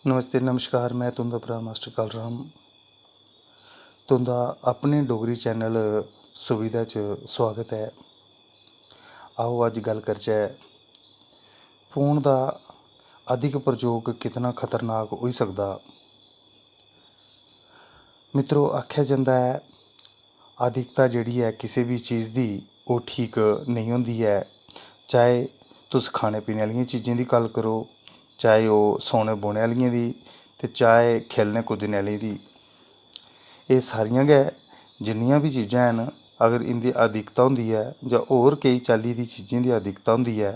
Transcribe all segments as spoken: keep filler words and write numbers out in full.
नमस्ते, नमस्कार, में तुं'दा भ्राऽ मास्टर कालराम। तुं'दा अपने डोगरी चैनल सुविधा च सुआगत ऐ। आओ, अज्ज गल्ल करचै, फोन दा अधिक प्रयोग कितना खतरनाक होई सकदा। मित्रो, आखेआ जंदा ऐ, अधिकता जेह्ड़ी ऐ किसै बी चीज़ दी, ओह् ठीक नेईं होंदी ऐ। चाहे तुस खाने पीने आह्लियें चीज़ें दी गल्ल करो, चाहे ओह् सौने बौह्ने आह्लियें दी, ते चाहे खेलने कुद्दने आह्लें दी। एह् सारियां गै जिन्नियां बी चीज़ां हैन, अगर इं'दी अधिकता होंदी ऐ जां होर केई चाल्ली दी चीज़ें दी अधिकता होंदी ऐ,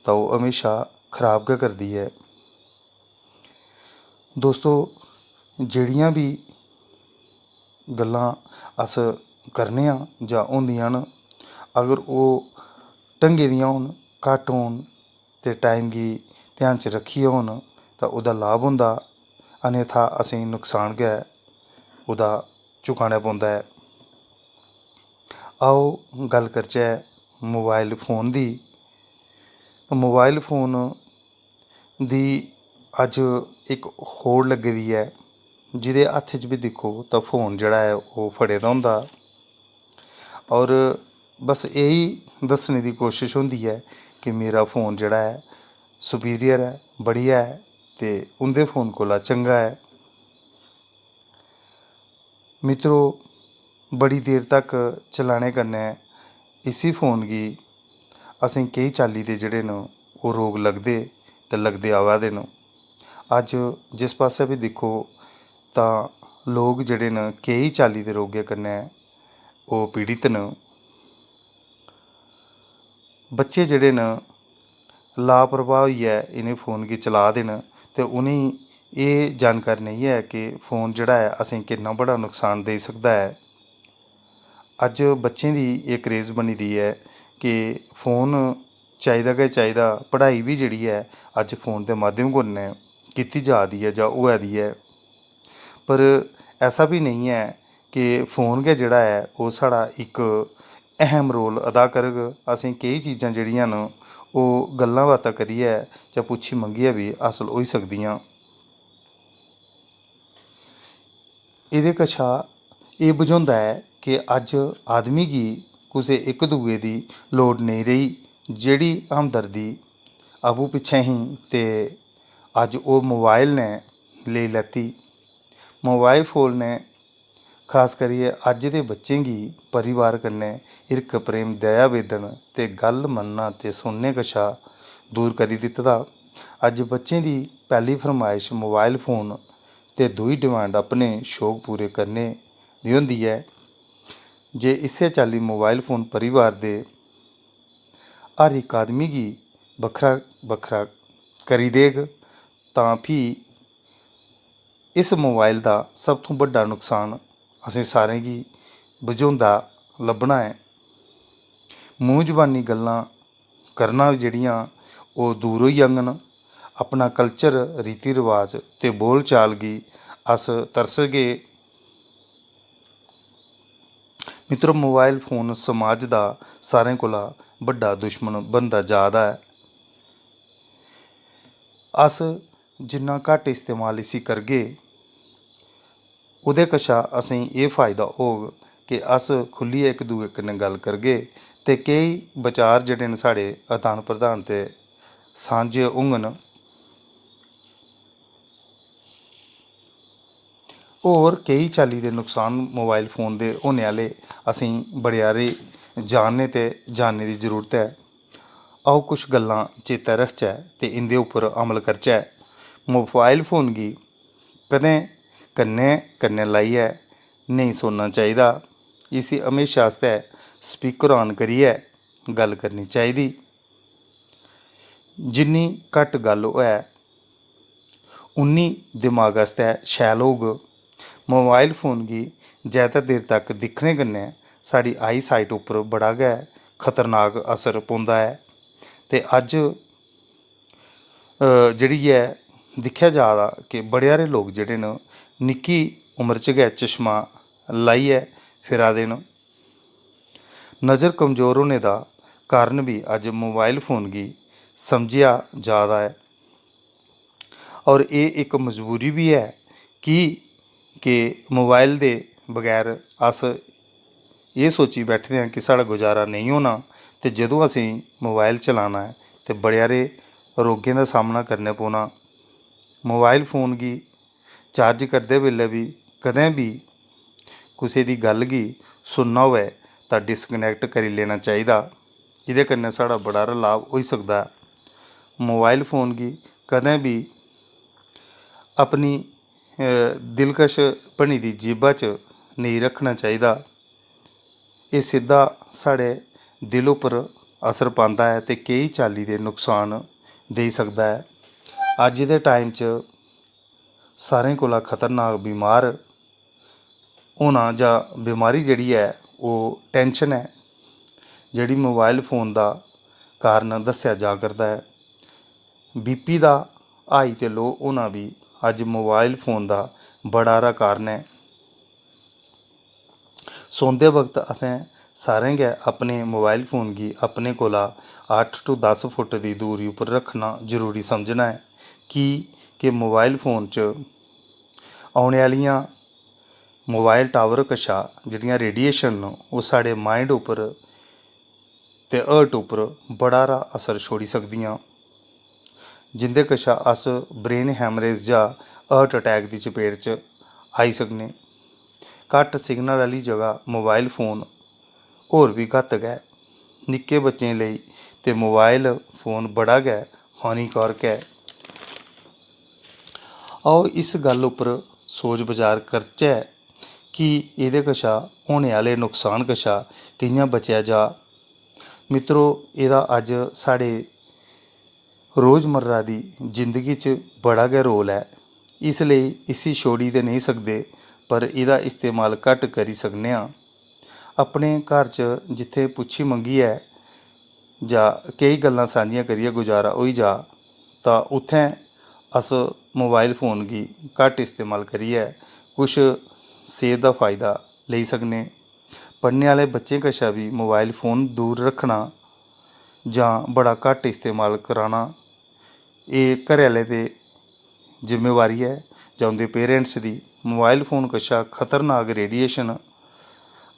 तां ओह् म्हेशा खराब गै करदी ऐ। दोस्तो, जेह्ड़ियां बी गल्लां अस करने आं जां होंदियां न, अगर ओह् ढंगे दियां होन, घट्ट होन ते टाइम गी ध्यान च रक्खियै होन, तां ओह्दा लाभ होंदा, अन्यथा असेंगी नुकसान गै ओह्दा चुकाना पौंदा ऐ। आओ, गल्ल करचै मोबाइल फोन दी। मोबाइल फोन दी अज्ज इक होड़ लग्गी दी ऐ, जेह्दे हत्थ च बी दिक्खो तां फोन जेह्ड़ा ऐ, ओह् फड़े दा होंदा। और बस एही दस्सने दी कोशश होंदी ऐ कि मेरा फोन जेह्ड़ा ऐ, superior ऐ, बढ़िया ऐ, ते उं'दे फोन कोला चंगा ऐ। मित्रो, बड़ी देर तक चलाने कन्नै इसी फोन गी असें केई चाल्ली दे जेह्ड़े न, ओह् रोग लगदे ते लगदे आवा दे न। अज्ज जिस पासै बी दिक्खो, तां लोक जेह्ड़े न, केई चाल्ली दे रोगें कन्नै ओह् पीड़ित न। बच्चे जेह्ड़े न, लापरवाह होइयै इ'नें फोन गी चला दे न, ते उ'नेंगी एह् जानकारी नेईं ऐ कि फोन जेह्ड़ा ऐ, असेंगी किन्ना बड़ा नुकसान देई सकदा ऐ। अज्ज बच्चें दी एह् craze बनी दी ऐ कि फोन चाहिदा गै चाहिदा। पढ़ाई बी जेह्ड़ी ऐ, अज्ज फोन दे माध्यम कन्नै कीती जा दी ऐ जां होआ दी ऐ। पर ऐसा बी नेईं ऐ कि फोन गै जेह्ड़ा ऐ, ओह् साढ़ा इक अहम role अदा करग। असें केई चीजां जेह्ड़ियां न, ओह् गल्लां बातां करियै जां पुच्छी मंगियै बी हासल होई सकदियां। एह्दे कशा एह् बझोंदा ऐ कि अज्ज आदमी गी कुसै इक दूए दी लोड़ नेईं रेही। जेह्ड़ी हमदर्दी आपूं पिच्छें ही, ते अज्ज ओह् मोबाइल ने लेई लैती। मोबाइल फोन ने खास करियै अज्ज दे बच्चें गी परिवार कन्नै हिरख, प्रेम, दया, वेदन ते गल्ल मन्नना ते सुनने कशा दूर करी दित्ते दा। अज्ज बच्चें दी पैह्ली फरमाइश मोबाइल फोन ते दूई demand अपने शौक पूरे करने दी होंदी ऐ। जे इस्सै चाल्ली मोबाइल फोन परिवार दे हर इक आदमी गी बक्खरा बक्खरा करी देग, तां फ्ही इस मोबाइल दा सब तों बड्डा नुकसान असें सारें गी बझोंदा लब्भना ऐ। मूंह जबानी गल्लां करना जेह्ड़ियां, ओह् दूर होई जाङन। अपना culture, रीति रवाज ते बोल चाल गी अस तरसगे। मित्रो, मोबाइल फोन समाज दा सारें कोला बड्डा दुश्मन बनदा जा दा ऐ। अस जिन्ना घट्ट इस्तेमाल इसी करगे, ओह्दे कशा असेंगी एह् फायदा होग कि अस खु'ल्लियै इक दूए कन्नै गल्ल करगे ते केई बचार जेह्ड़े न, साढ़े आदान प्रदान ते सांझे होङन। होर केई चाल्ली दे नुकसान मोबाइल फोन दे होने आह्ले असेंगी बड़े हारे जानने ते जानने दी जरूरत ऐ। आओ, कुछ गल्लां चेतै रखचै ते इं'दे उप्पर अमल करचै। मोबाइल फोन गी कदें कन्नै कन्नै लाइयै नेईं सुनना चाहिदा। इसी म्हेशा आस्तै speaker on करियै गल्ल करनी चाहिदी। जिन्नी घट्ट गल्ल होऐ, उन्नी दिमाग आस्तै शैल होग। मोबाइल फोन गी जैदा देर तक दिक्खने कन्नै साढ़ी eyesight उप्पर बड़ा गै खतरनाक असर पौंदा ऐ ते अज्ज, अ, जेह्ड़ी ऐ, दिक्खेआ जा दा कि बड़े हारे लोक जेह्ड़े न, निक्की उमर च गै चश्मा लाइयै फिरा दे न। नज़र कमजोर होने दा कारण बी अज्ज मोबाइल फोन गी समझेआ जा दा ऐ। और एह् इक मजबूरी बी ऐ कि के मोबाइल दे बगैर अस एह् सोची बैठे दे आं कि साढ़ा गुजारा नेईं होना, ते जदूं असेंगी मोबाइल चलाना ऐ ते बड़े हारे रोगें दा सामना करने पौना। मोबाइल फोन गी चार्ज करदे बेल्लै बी कदें बी कुसै दी गल्ल गी सुनना होऐ तां डिस्कनैक्ट करी लैना चाहिदा। एह्दे कन्नै साढ़ा बड़ा हारा लाभ होई सकदा ऐ। मोबाइल फोन गी कदें बी अपनी, अ, दिलकश बनी दी जेबा च नेईं रक्खना चाहिदा। एह् सिद्धा साढ़े दिल उप्पर असर पांदा ऐ ते केई चाल्ली दे नुकसान देई सकदा ऐ। अज्ज दे टाइम च सारें कोला खतरनाक बमार होना जां बमारी जेह्ड़ी ऐ, ओह् टैंशन ऐ, जेह्ड़ी मोबाइल फोन दा कारण दस्सेआ जा करदा ऐ। बीपी दा हाई ते लो होना बी अज्ज मोबाइल फोन दा बड़ा हारा कारण ऐ। सौंदे वक्त असें सारें गै अपने मोबाइल फोन गी अपने कोला अट्ठ to दस फुट दी दूरी उप्पर रक्खना जरूरी समझना ऐ, की के मोबाइल फोन च औने आह्लियां मोबाइल टावर कशा जेह्ड़ियां रेडिएशन न, ओह् साढ़े माइंड उप्पर ते हर्ट उप्पर बड़ा हारा असर छोड़ी सकदियां, जिं'दे कशा अस ब्रेन हैमरेज जां हर्ट अटैक दी चपेट च आई सकने। घट्ट सिग्नल आह्ली जगह मोबाइल फोन होर बी घातक ऐ। निक्के बच्चें लेई ते मोबाइल फोन बड़ा गै हानिकारक ऐ। आओ, इस गल्ल उप्पर सोच बचार करचै कि एह्दे कशा होने आह्ले नुकसान कशा कि'यां बचेआ जा। मित्रो, एह्दा अज्ज साढ़े रोजमर्रा दी जिंदगी च बड़ा गै रोल ऐ, इसलेई इसी छोड़ी ते नेईं सकदे, पर एह्दा इस्तेमाल घट्ट करी सकने आं। अपने घर च जित्थै पुच्छी मंगियै जां केई गल्लां सांझियां करियै गुजारा होई जा, तां उत्थें अस मोबाइल फोन गी घट्ट इस्तेमाल करियै कुछ सेह्त दा फ़ायदा लेई सकने। पढ़ने आह्ले बच्चें कशा बी मोबाइल फोन दूर रक्खना जां बड़ा घट्ट इस्तेमाल कराना, एह् घरै आह्लें दे जिम्मेवारी ऐ जां उं'दे पेरेंट्स दी। मोबाइल फोन कशा खतरनाक रेडिएशन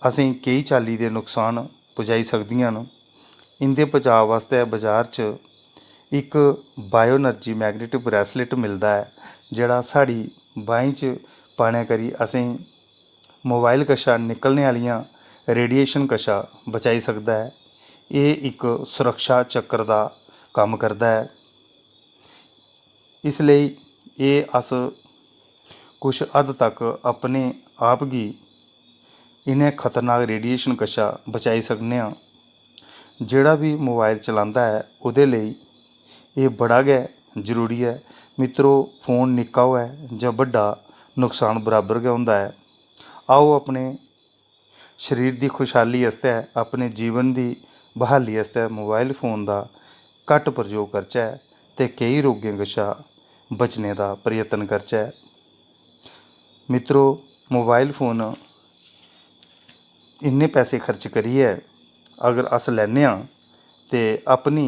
असेंगी केई चाल्ली दे नुकसान पजाई सकदियां न। इं'दे बचाव आस्तै बजार च इक बायोएनर्जी मैग्नेटिक ब्रेसलेट मिलदा ऐ, जेह्ड़ा साढ़ी बाहीं च पाने करी असेंगी मोबाइल कशा निकलने आह्लियां रेडिएशन कशा बचाई सकदा ऐ। एह् इक सुरक्षा चक्कर दा कम्म करदा ऐ। इसलेई एह् अस कुछ हद तक अपने आप गी इ'नें खतरनाक रेडिएशन कशा बचाई सकने आं। जेह्ड़ा बी मोबाइल चलांदा ऐ, ओह्दे लेई एह् बड़ा गै जरूरी ऐ। मित्रो, फोन निक्का होऐ जां बड्डा, नुकसान बराबर गै होंदा ऐ। आओ, अपने शरीर दी खुशहाली आस्तै, अपने जीवन दी ब्हाली आस्तै मोबाइल फोन दा घट्ट प्रयोग करचै ते केई रोगें कशा बचने दा प्रयत्न करचै। मित्रो, मोबाइल फोन इन्ने पैसे खर्च करियै अगर अस लैन्ने आं ते अपनी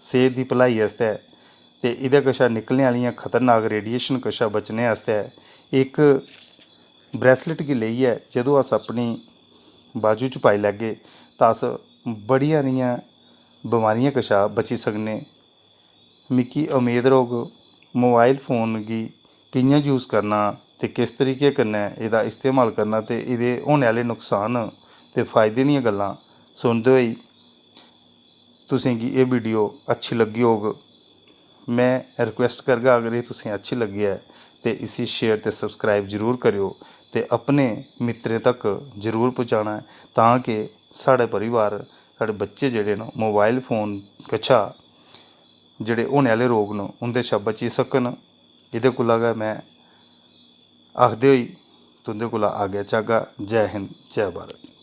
सेह्त दी भलाई आस्तै ते एह्दे कशा निकलने आह्लियां खतरनाक रेडिएशन कशा बचने आस्तै इक ब्रेसलेट गी लेइयै जदूं अस अपनी बाजू च पाई लैगे तां अस बड़ियां हारियां बमारियें कशा बची सकने। मिगी उम्मीद रौह्ग मोबाइल फोन गी कि'यां यूज़ करना ते किस तरीके कन्नै एह्दा इस्तेमाल करना ते एह्दे होने आह्ले नुकसान ते फ़ायदे दियां गल्लां सुनदे होई तुसें गी एह् वीडियो अच्छी लग्गी होग। में रिक्वेस्ट करगा, अगर एह् तुसें अच्छी लग्गी ऐ ते इसी शेयर ते सब्सक्राइब जरूर करेओ ते अपने मित्तरें तक जरूर पजाना ऐ, तां कि साढ़े परिवार, साढ़े बच्चे जेह्ड़े न, मोबाइल फोन कशा जेह्ड़े होने आह्ले रोग न, उं'दे शा बची सकन। एह्दे कोला गै में आखदे होई तुं'दे कोला आज्ञा चाह्गा। जै हिंद, जै भारत।